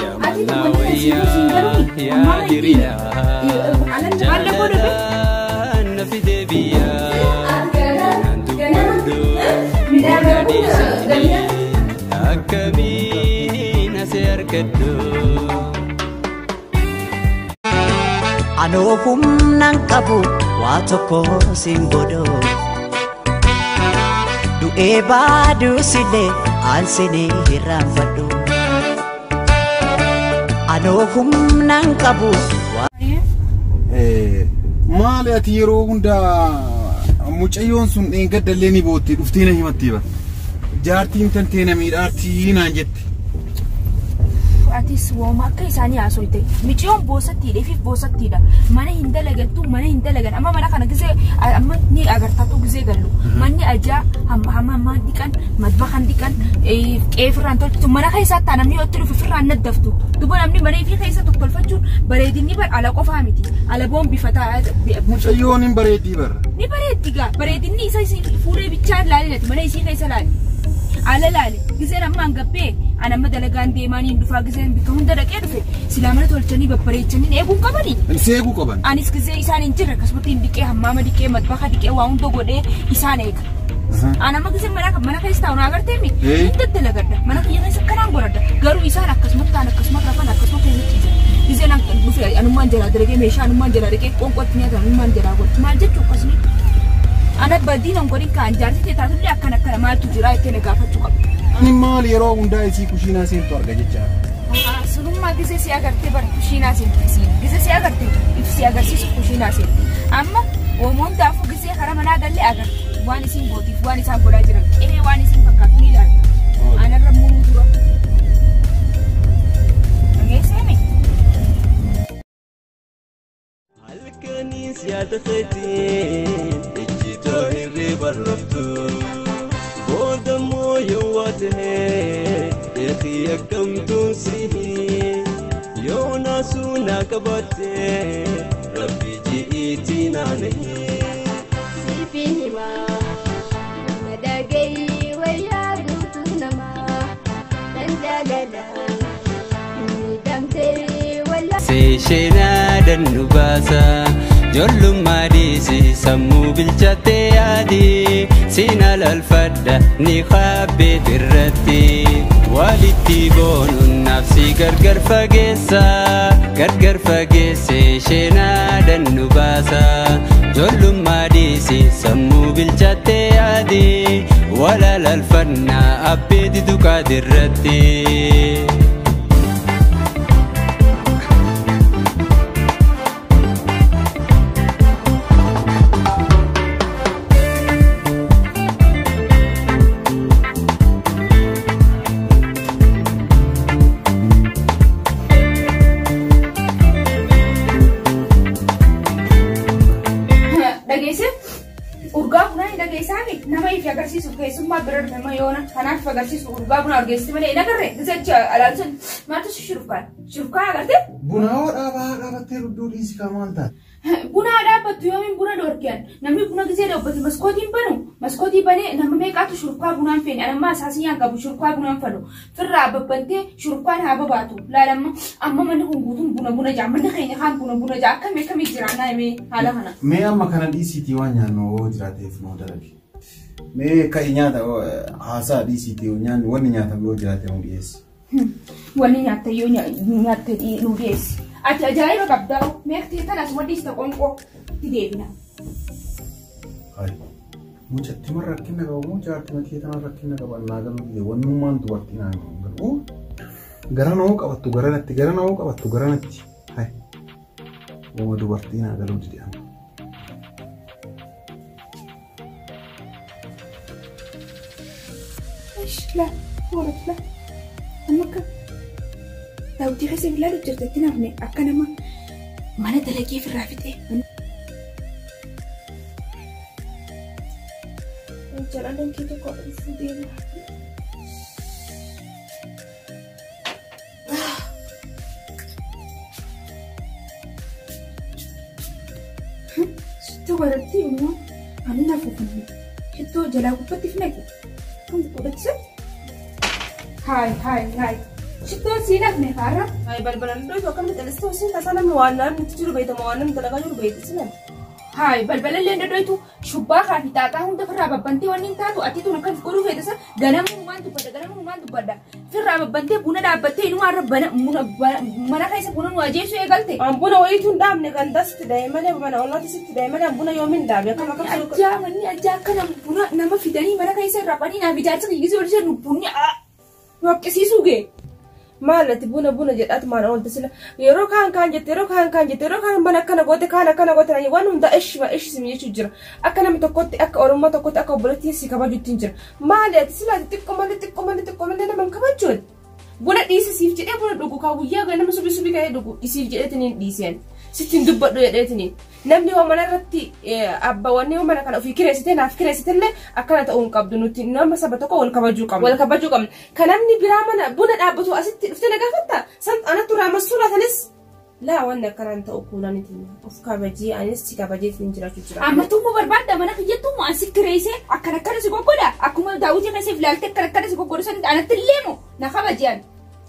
Yaa Ati mala wanti wayyaa siin galu yaa amma diriyaa Maal godhe? Jaalalaan na fide biyyaa naan dubbadhu Midhaan na garuu dhiisanii akkamiin asii argadhu. Anoo humnaan qabu waa tokko siin godhu. Du'ee baaduusillee aan sinii hirraanfadhu. Anoo humnaan qabu waa Maali ati yeroo hundaa mucayyoon sun dheengaddallee ni bootti dhuftee na himattee bara. Jaartiin tantee na miidhaartii naan jette. Atis wooma akka isaanii haasoyte. Miciyoon boosattiidha, ifiif boosattiidha. Mana hin dalagattu, mana hin dalagan. Amma mana kana gisee amma ni agartaatu gisee gallu. Manni ajaa hamma hamma hamma dhiqan, madbakan dhiqan, qeefirraan tolchitu. Mana keessaa taa namni yoo itti dhufe firraan naddaftu. Duba namni mana ifii keessa tottolfachuun bareedinni bar ala qofaa miti. Ala boombifataa. Mucayyoon hin bareeddii bara. Ni bareeddi gaa. Bareedinni isa isii fuulee bichaan laalinati mana isii keessa laali. Ala laali. Giseen amma hangabbee an amma dalagaan deemaanii dhufaa giseen bikka hunda dhaqee dhufe silaa mana tolchanii babbareechanii eeguun qabanii. Seeguu qaban. Anis gisee isaan hin jirre akkasumatti hin dhiqee hammaama dhiqee madbaka dhiqee waa hunda godhee isaan eega. An amma gisee mana mana keessa taa'u naa agartee mi? Hin daddalagadha. Mana kiyya keessa akkanaan godhadha. Garuu isaan akkasumatti ta'an akkasumatti rafan akkasumatti keessatti ciisan. Giseen an dhufe anummaan jalaa dalagee meeshaa anummaan jalaa dhiqee qoonqootti nyaatan anummaan jalaa godhe. Maal jechuu akkasumi? Ana badiin an godhin kaan jaarsi ta'e taatullee akkana akkana maaltu jira jettee na gaafachuu qabda. Ani maali yeroo hundaa isii kushiinaa seentu arga jechaadha. Sunummaa gisee si agartee bara kushiinaa seente isiin. Gisee si agarte if si agarsiisu kushiinaa seente. Amma oomoon daafuu gisee karaa manaa gallee agarte. Waan isin gootiif waan isaan godhaa jiran qe'ee waan isin fakkaatu ni ilaalta. Anarra muruu dura. Dhageessee mi? Halkanis yaada keetiin ejjitoo hirriba raftu. Booda immoo yoo waa ta'e eeqii akkamtuun sihi. Yoo naasuu naa qabaatte rabbi ji'iitii naanahi. Siifin himaa nama dhagahi wayyaa guutuu namaa kan jaalalaa miidhamtee wallaa. Seesheenaa dannu baasa ijoollummaa dhiisi sammuu bilchattee yaadi siin alalfadha ni kaabbeet irratti walitti boonuun nafsi gargar fageessa gargar fageesse sheenaa dannu baasa ijoollummaa dhiisi sammuu bilchattee yaadi wal alalfannaa abbeeti duqaatirratti. Dhageesse urgaa bunaa hin dhageessaami nama ifi agarsiisu keessummaa bira dhufe ma yoona kanaaf agarsiisu urgaa bunaa urgeessi malee hin agarre gisecha alaalsun maaltu shurufkaan shurufkaan agarte. Bunaa hoo dhaabaa dhaabattee rudduu dhiisi kaa maal taate? Bunaa dhaabbattu yoomiin buna dhoorkiyan namni buna gisee dhaabbate maskootiin banu maskootii banee nama meeqaatu shurufkaa bunaan feene anammaa asaasiyyaan qabu shurufkaa bunaan fadu firraa babbantee shurufkaan haa babaatu laalamma amma manni kun guutuun buna buna jaa manni keenya kaan buna buna jaa akkamii akkamii jiraannaa himee haala kana. Mee amma kana dhiisiitii waan nyaannu hoo jiraateef nuu dalagi. Mee ka'i nyaata haasaa dhiisiitii nyaanni wanni nyaatamu yoo jiraate nuu dhiyeessi. Wanni nyaatta yoo nyaatte nuu dhiyeessi. Ati ajaa'iba qabdaa meeqtee tana asuma dhiista qonqoo itti deebina. Hayi. Mucatti man rakkina qaba moo jaartii matii tana rakkina qaba naa galuu dide wannummaan dubartii naa galu. Gara noo qabattu gara natti gara noo qabattu gara natti. Hayi. Uuma dubartii naa galuu dide amma. Ish la horat la amma akka daawwitii keessa ilaalu jirte itti nafne akka nama mana dalagee firraa fixee. Jalaan kee tokko dhufuu deema. Shittoo godhatti immoo ani naaf uffifne. Shittoo jalaa gubbatti fi naqe. Kan godhatti sun. Haay haay haay. Shittoon siin hafne faarra. Ay balbalan dhoytu akkamitti callistuu siin tasaa namni waan namni jiru beeytama waan namni dalagaa jiru beeyti sinan. Haay balbala illee dhoytu shubbaa kaa fi xaaxaa hunda firraa babbantee wanni hin taatu ati tun akkas godhuu feete san ganamumaan dubbadha ganamumaan dubbadha. Firraa babbantee buna dhaabbattee inumaa irra mana keessa buna nu ajeessuu eegalte. An buna wayiitu hin dhaabne kan dasitti dhaye malee mana ollaatti sitti dhaye malee an buna yoomin dhaabe akkam akkam Wanni ajjaa wanni ajjaa akkana buna nama fidanii mana keessa irraa banii naaf ijaarsa kiyyisii ol jennu bunni nu haqqisiisuu gee. Maal ati buna buna jedhaatu maal oolte sila yeroo kaan kaan jette yeroo kaan kaan jette yeroo kaan mana akkana goote kaan akkana goote naan waan hunda ishima ishisimi jechuu jira akka nama tokkotti akka oromummaa tokkotti akka obboleettii si kabajuutti hin jira maali ati sila ati xiqqoo malee xiqqoo malee xiqqoo malee nama hin kabajuun buna dhiisi siif jedhee buna dhugu kaa guyyaa ganama subii subii ka'ee dhugu isiif jedheetiin dhiiseen sitti hin dubbadhu jedheetiin namni yoo mana irratti abba wanni yoo mana kana ofii kireessite naaf kireessite illee akkana ta'uu hin qabdu nuti nama saba tokko wal kabajuu qabna. Wal kabajuu qabna. Kan namni biraa mana buna dhaabbatu asitti dhuftee na gaafatta san anattu raamassuu laatanis laa wanni akkanaan ta'u kuulaniiti of kabajee anis si kabajeetiin jiraachuu jira. Amma tummoo barbaadda mana kiyyattummoo an si kireessee akkana akkana si goggoda akkuma daawwitii keessa ilaalte akkana akkana si goggodu sanitti anatti illee moo na kabajee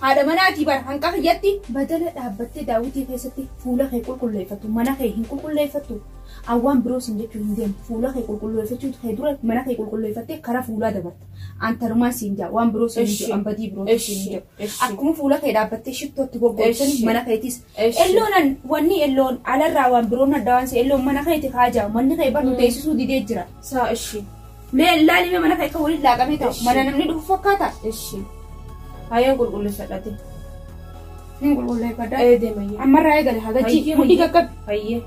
haadha manaatii bara hanqa kiyyatti badala dhaabbattee daawwitii keessatti fuula kee qulqulleeffattu mana kee hin qulqulleeffattu awwaan biroo sin jechuu hin deemu fuula kee qulqulleeffachuu kee dura mana kee qulqulleeffattee karaa fuulaa dabarta antarumaan siin jaa waan biroo siin jaa ambadii biroo siin jaa akkuma fuula kee dhaabbattee shittootti goggogsani mana keetis elloonan wanni elloon alarraa waan biroon adda si elloon mana keeti kaajaa manni kee barnu teessisuu didee jira. Saa ishii. Mee laalimee mana kee akka waliin laaqamee ta'u mana namni dhufu fakkaata. Ishii. Hayyaan qulqulleeffadhate. Hin qulqulleeffadha. Ee deemayyee. Ammarraa eegale hagajii hundi qaqqabi. Hayyee.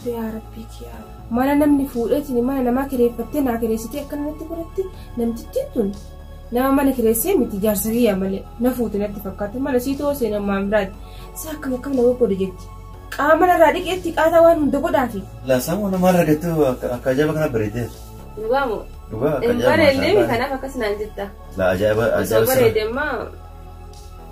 Yaa Rabbii kiyyaa. Mana namni fuudheetiin mana namaa kireeffattee naa kireessitee akka namatti godhatti namtittiin tun nama mana kireessee miti jaarsa kiyyaa malee na fuute natti fakkaate mana sii too seenan maan biraati. Saa akkam akkam nama godhu jetti. Qaama narraa dhiqeetti qaataa waan hunda godhaafi. Laasamoo nama argattu akka ajaa'iba kana bareedeera. Dhugaamoo. Dhugaa akka ajaa'iba. Bareedee kanaaf akkas naan jetta. La ajaa'iba Osoo ajaa'iba. bareede ammaa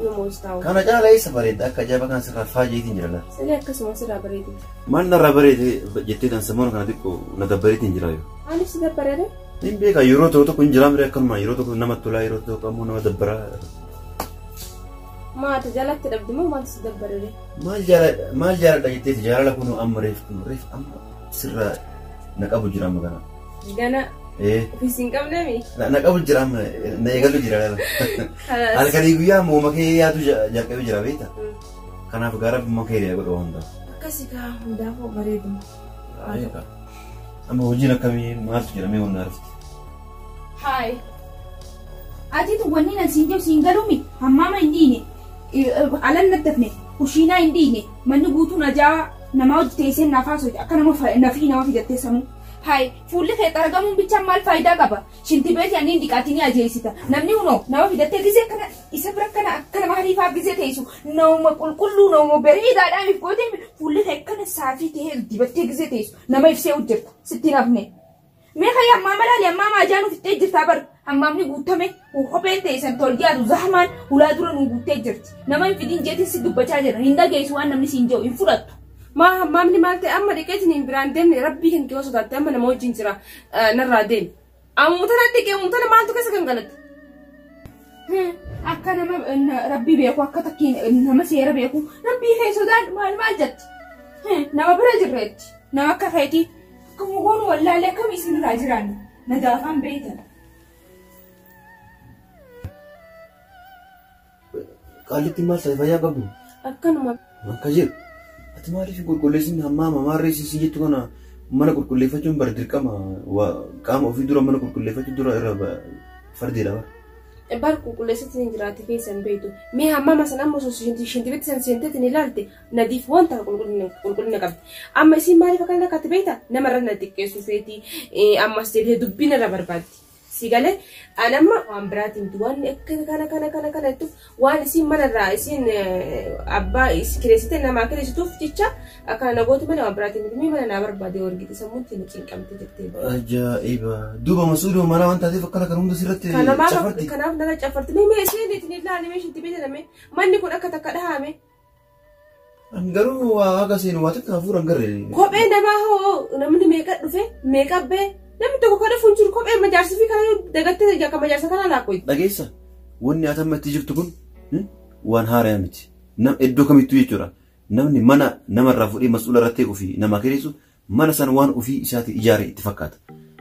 nu moostaa'u. Kana caala eessa bareedda akka ajaa'iba kana sirraa faajeetiin jira laata. Siree akkasuma sirraa bareede. Maal narraa bareede jettee tan sammuun kana xiqqoo na dabbareetiin jira yoo. Maaliif si dabbareede? Hin beekaa yeroo tokko tokko hin jiraa mire akkanuma yeroo tokko nama tolaa yeroo tokko ammoo nama dabbaraa. Maata jalatti dhabdi moo maaltu si dabbareede? Maal jaaladha jetteeti jaalala kun amma reef kun reef amma sirraa na qabu jira amma kana. Gana ofiis hin qabneemi? Na qabu jira amma na eegalu jira laala. Halkanii guyyaa ammoo kee yaadu jalqabee jira beektaa? Kanaaf gara bumma kee godha waan ta'eef. Akkasii kaa hundaafuu bareeduma. Amma hojiin akkamii maaltu jira mee wanna arfti? Haay. Ati tun wanni nan siin jedhu siin galuumi hammaama hin dhiine alan nattafne kushiinaa hin dhiine manni guutuun ajaa'aa namaa hojii teessee naaf haasofte akka nama nafii nama fidattee sanuu. Haay fuulli kee xaragamuun bichaan maal faayidaa qaba? Shinti beeti ani dhiqaatii ajeessita. Namni hunoo nama fidattee gisee kana isa bira kana akka nama hariifaaf gisee teessu nama qulqulluu nama bareedaadhaan if gootee fuulli kee akkana saafii ta'ee dibattee gisee teessu nama ibsee hojjeta sitti nafne. Mee kayya ammaa laali ammaa maajaan ufittee jirtaa bar hammaamni guutame kopheen teessan toljaatu zahmaan hulaa dura nu guuttee jirti. Nama hin fidin jeetiin si dubbachaa jira hin dhageessu waan namni siin jedhu hin fudhattu. Maa hammaamni maal ta'e amma dhiqeetiin hin biraan deemne rabbii kan kee sodaatte amma nama wajjin jira narraa deemi. Amma tana dhiqee tana maaltu keessa gangalatte? Akka nama rabbii beeku akka takkiin nama seera beeku rabbii kee sodaan maal maal jetti? Nama bira jirreetti nama akka keetii akkuma goonu wallaalee akkam isinirraa jiraannu nagaafaan beeytan. Qaallitti maal ta'e fayyaa qabdu? Akkanuma. Akka jedhu. Ati maaliif qulqulleessin hammaa mamarree siin jettu kana mana qulqulleeffachuun bara dirqama qaama ofii dura mana qulqulleeffachuu dura irra fardiidha bara. Bar qulqulleessitti hin jiraate keessa hin beektu. Mee hammaama sana amma osoo shintibitti san seenteetiin ilaalte nadiif wanta qulqullina qabdi. Amma isiin maaliif akkana lakkaatti beekta? Namarra na xiqqeessu feeti ammas deebitee dubbiin irra barbaaddi. Si galee an amma waan biraatiin waan akka kana kana kana kana jettuuf waan isiin manarraa isiin abbaa kireessite namaa kireessituuf jecha akkana na gootu malee waan biraatiin miti mana naa barbaade wargite sammuutti na cinqamte jettee. Ajaa'iba! Duuba masuuduma manaa waan taateef akkana kan hunda sirratti cafarti. Kanaaf nana cafarti. Mee isheen ittiin ilaali mee ishiin beekame manni kun akka takka dhahame. Garuu waa haga seenu waa takka hafuura hin garre. Kophee namaa hoo namni meeqa dhufe meeqa bee Namni tokko kan dhufu hin jiru kophee majaarsi fi kana dagattee akka majaarsa kana laakkoyi. Dhageessa wanni ati amma itti jirtu kun waan haaraa miti. Nam iddoo kamittuu jechuudha. Namni mana namarraa fuudhee mas'uula irratti ofii namaa kennisu mana san waan ofii isaatii ijaare itti fakkaata.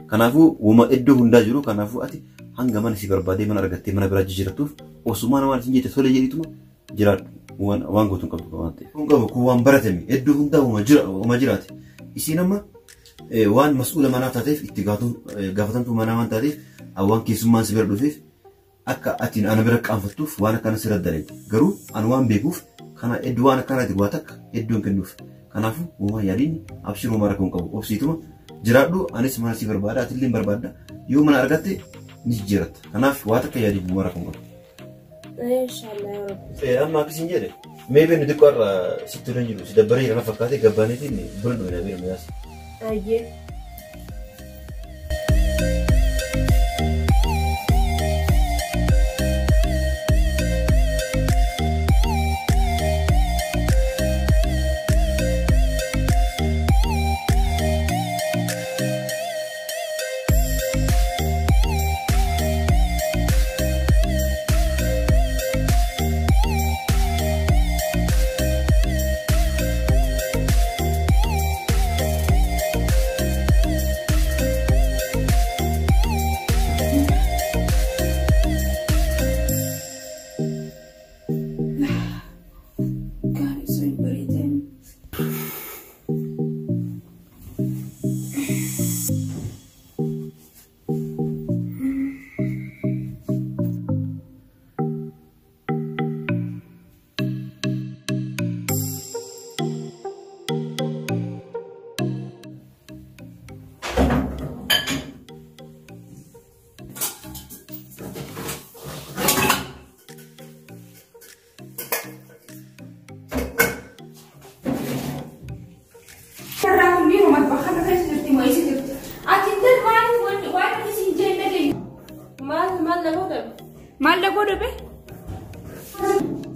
Kanaafuu wama iddoo hundaa jiru kanaafuu ati hanga mana si barbaadee mana argattee mana biraa jijjiirrattuuf osuma nama isin jette tole jedhituma jiraadhu waan gootu hin qabdu waan ta'eef. Kun qabu kun waan baratame iddoo hundaa wama jiraate. Isiin amma waan mas'uula manaa taateef itti gaafatamtuu manaa waan taateef waan keessummaan si bira dhufeef akka ati ana bira qaanfattuuf waan akkana sirra daleeti. Garuu ani waan beekuuf kana iddoo waan akkanaati waa takka iddoon kennuuf. Kanaafuu uumaa yaadiin abshir uumaa rakkoo hin qabu. Obsiituma jiraadhu anis mana si barbaada atillee hin barbaadda yoo mana argatte ni jijjiiratta. Kanaaf waa takka yaadiin uumaa rakkoo hin qabu. Inshaallah yaa Rabbi. Amma akkasiin jedhe mee beeknu xiqqoo irraa sitti tolan jiru si dabbaree jira na fakkaate gabbaaneetiin buna dhumina beeknu yaasa. Ayyee. Maal lagoo dhabe?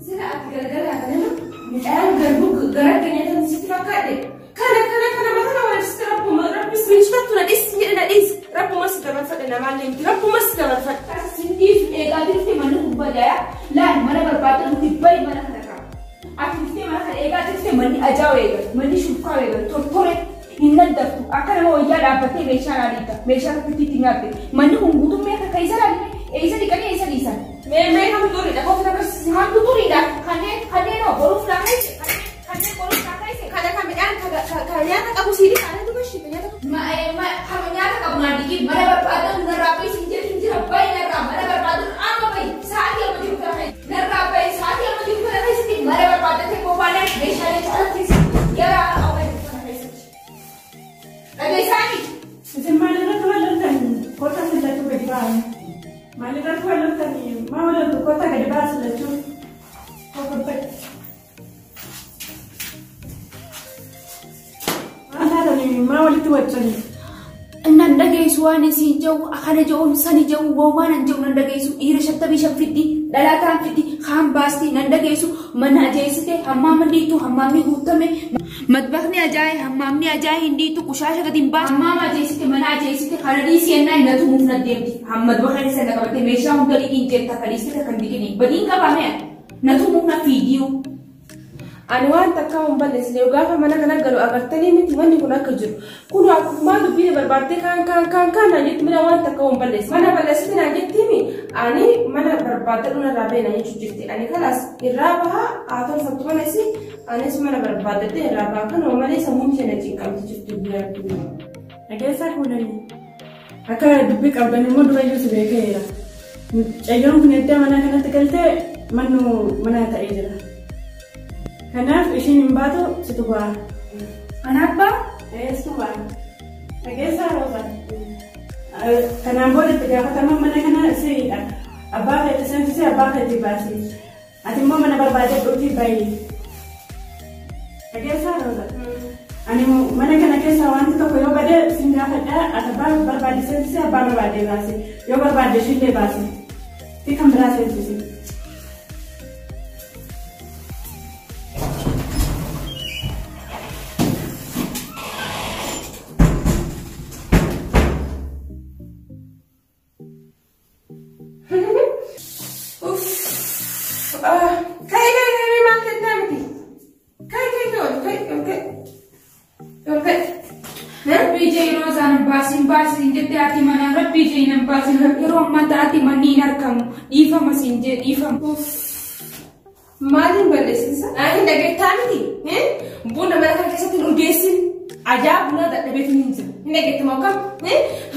Sila ati galgala kanama midhaan garbuu gara nyaatan sitti fakkaate. Kana kana kana mataa waan sitti rabbuma rabbis miinshifatu na dhiis jedhe na dhiis rabbuma si dabarfadhe namaallee miti rabbuma si dabarfadhe. Sindiif eegaa jirti manni kun badayaa laal mana barbaadde nuti bayi mana kana qaba. Ati dhuftee mana kana eegaa jirti manni ajaa'u eegalu manni shukkaa eegalu tortore hin daddaftu akka nama wayyaa dhaabbattee meeshaa laaliita meeshaa tokkotti itti nyaatte manni kun guutummaa akka keessa laalle eessa dhiqanii eessa dhiisan. Mee mee hamtu duriidha koofta agarsiisa hamtu duriidha kanneen kanneen hoo boruuf naa kaise kanneen boruuf naa kaise kana kan midhaan kan nyaata qabu siidhi kaanatu bashite nyaata qabu. Kan nyaata qabu naa dhiqii mana barbaadan narraa bayi siin jedhu hin jira bayi narraa mana barbaadan amma bayi sa'aatii amma jiru kana keessa narraa bayi sa'aatii amma jiru kana keessatti mana barbaadan ta'e qophaa'ee meeshaalee caalatti gara amma jiru kana keessatti. Dhageessaanii. Isin maalirratti wal loltan kottaa sillachuu gadi ba'an. Maalirratti wal loltan maa wal loltu kottaa gadi ba'a sillachuu. Maal taatanii maa walitti waccanii? Nan dhageessu waan isin jedhu akkana jedhuun sani jedhu woomaa nan jedhu nan dhageessu dhiira 55 fiddi dhalaataan fiddi kaan baasti nan dhageessu mana ajeessite hammaama dhiitu hammaamni guutame madbaqni ajaa'e hammaamni ajaa'e hin dhiitu qushaasha gadi hin baasu hammaama ajeessite mana ajeessite kana dhiisii ennaa hin natu muuf na deemti madbaqa keessa na qabatte meeshaa hunda dhiqiin jetta ka dhiiste kan dhiqini badiin qabame natu muuf na fiidiyu. Ani waan takka hin balleessine gaafa mana kana galu agartanii miti wanni kun akka jiru. Kun akkumaa dubbii barbaaddee kaan kaan kaan kaan naan jetti mana waan takka hin balleessine. Mana balleessite naan jettimi ani mana barbaadadhu narraa bahi naan jechuu jirti. Ani kalaas irraa baha haa tolfattu mana isii anis mana barbaadadhe irraa baha kanuma malee sammuun ishee na cinqamti jirti guyyaa guyyaa. Dhageessaa fuudhanii akka dubbii qabdan immoo durayyuu si beekeera. Mucayyoon kun edda mana kanatti galtee mannu mana ta'ee jira. Kanaaf ishiin hin baatu situ ba'a. Anaaf ba'a? Ee situ ba'a. Dhageessaa Rooza. Kanaan booda itti gaafatamaan mana kana siidha. Abbaa feete seensisee abbaa feete baasi. Ati immoo mana barbaadee dhuutii bayi. Dhageessaa Rooza. Ani mana kana keessa wanti tokko yoo bade sin gaafadha. Ati abbaa barbaade seensisee abbaa barbaade baasi. Yoo barbaade ishiillee baasi. Fi kan biraa seensisi. Kai kai kai maal jettaa miti? Kai kai kai ol kai ol kai. Ol kai. Rabbii jee yeroo isaan hin baasiin baasiin jette haati manaa rabbii jee hin baasiin yeroo ammaa ta'ati manni hin argamu dhiifama siin jee dhiifama. Maaliin balleessisa? Ani dhageettaa miti. Buna mana kana keessatti hin urgeessin. Ajaa buna dadhabeetiin hin jiru. Hin dhageettamu akkam?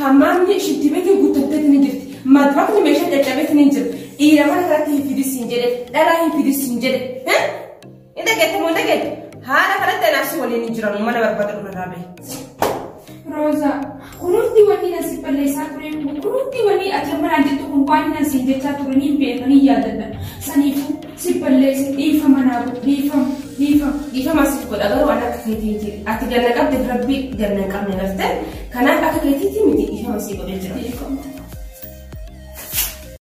Hammaamni shittibeetiin guuttatteetiin hin jirti. Madrakni meeshaa dadhabeetiin hin jiru. Dhiira mana kanatti hin fidisiin jedhe. Dhalaa hin fidisiin jedhe. Hin dhageettamu hin dhageettu. Haala kanatti anaaf si waliin hin jiran mana barbaada dhuma raabee. Rooza, kunuunti wanni na si balleessaa ture kunuunti wanni ati amma naan jettu kun waan na siin jechaa ture ni beekan ni yaadadha. Saniifuu si balleesse dhiifama naa godhu dhiifama dhiifama. Dhiifama siif godha garuu waan akka keetii hin jiru. Ati ganna qabde rabbi ganna hin qabne gartee. Kanaaf akka keetiitti miti dhiifama sii godhee jira.